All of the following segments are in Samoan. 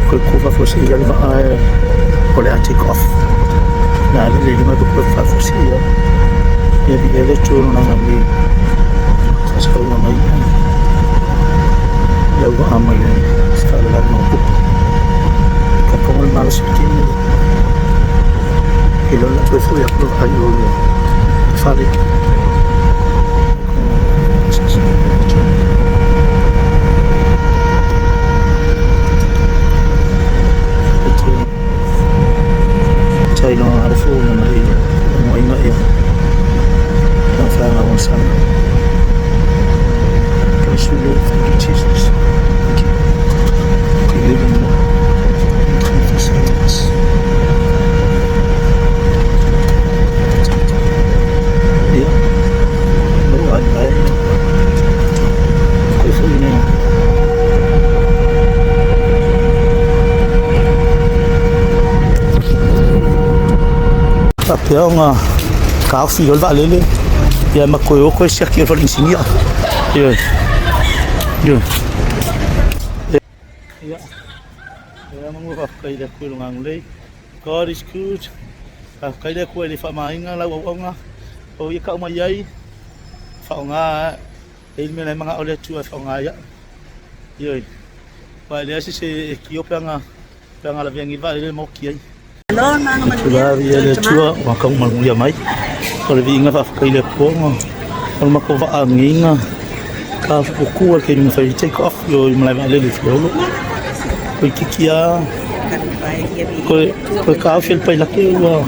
Koe ku faafuasei la le vaa o le a take off. Na le le luga ko faafuasei ia. Ia vi ele tu no na mi. Sa sa una mai. Ia ua ama le sa la no pu. Ka ko le malo si ti. I lo la toe foi aku ai o le fale. Tai no ara fo na mai mo inga ia. Na whanga o sana. Praise you, Lord. Thank you, Jesus. Thank you. You live in more. Thank you for saving us. Ia. No ai ai. Koe foi nei. Faapea ona taofi loa le vaalele ia ma toe o toe siaki ai le fale inisinia. Ioe. Ioe. Ia. Ia manu faafetai i le Atua i lona agalelei. God is good. Faafetai le Atua i le faamaina lau auauna o ia tau mai ai faaaoga e i le mea la e manao le Atua e faaaoga ai au. Ioe. Aua e leai se isi e tio pe ana pe ana lavea nei le vaalele ma oti ai. Tulaga ia le Atua ua tau manuia mai. O le viiga faafetai i le Atua ona o le matou vaa agiga ka fuku le taimi na fai ai take off i o i malae vaalele i Faleolo. Toeitiiti lava toe toe taofi e le pailate ua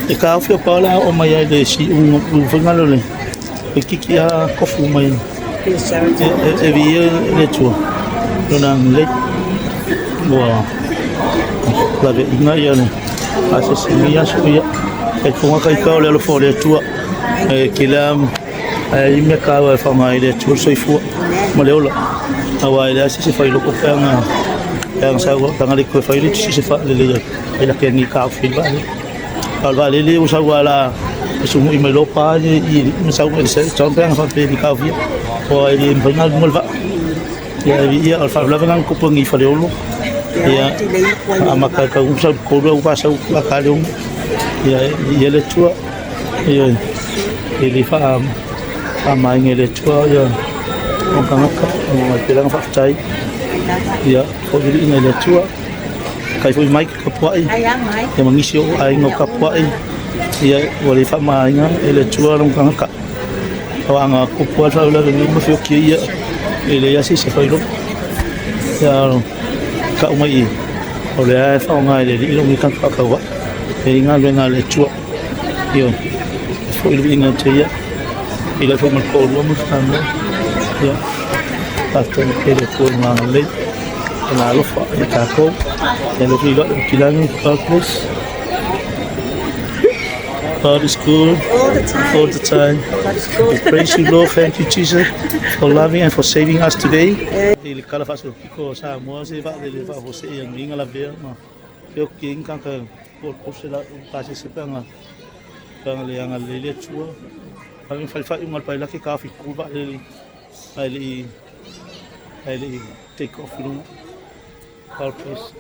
e taofi atu lava o le a oo mai lava i le siuga faiga lea o le toeitiiti lava tofu mai e viia le Atua Lona agalelei ua laveaiina ia le asiasi i lenei aso. Ia, talitonu lava ita o le alofa o le Atua e tele lava ae i ai mea taua e faaaoga ai le Atua le soifua ma le ola aua e leai se isi e fai loko pe ana pe ana sau pe ana le toe fai le isi se faalelei ai lake agi taofi ai le vaalele. A o le vaalele ua sau lava la e sugui mai loa pa i i ma sau mai le sa pe ana faapea i taofia aua e le mafai ona alu i luga o le vaa. Ia ia o le faalavelave lena na tupu ai i Faleolo. Ia amata ai tau sau 3 au vasau la ka le 6. Ia ia le Atua. Ia e le faa faamainga e le Atua ia o tagata o le pelaga faafetai. Ia foi viiga i le Atua. Kai foi mai kapuai. Ia ma nisi o aiga o kapuai. Ia ua le faamainga e le Atua lona tagata. O ana kupu lava le faalavelave nei ma feoki ai ia e leai lava se isi e fai loa. Ia tau mai i o lea e faaaoga e le Alii lou nei tagata faatauvaa e i ai galuega a le Atua. Ioe, e foi le viiga ia te ia, i le foi ma le toalua ma le fanau. Ia, faafetai atu i le Atua i lona agalelei, lona alofa ia tatou. Ia le feiloai o Kilani, God bless. God is good all the time. All the time. God is good. We praise you, Lord. Thank you, Jesus, for loving and for saving us today. I le kala faasolopito o Samoa se vaalele faafuasei agiga lavea ma feoki ai ni tagata po se la pasese pe aga pe aga le agalelei le Atua. Ave fai faaiuga a le pailate taofi tu le vaalele ae le i ae le i take off i luga. God bless.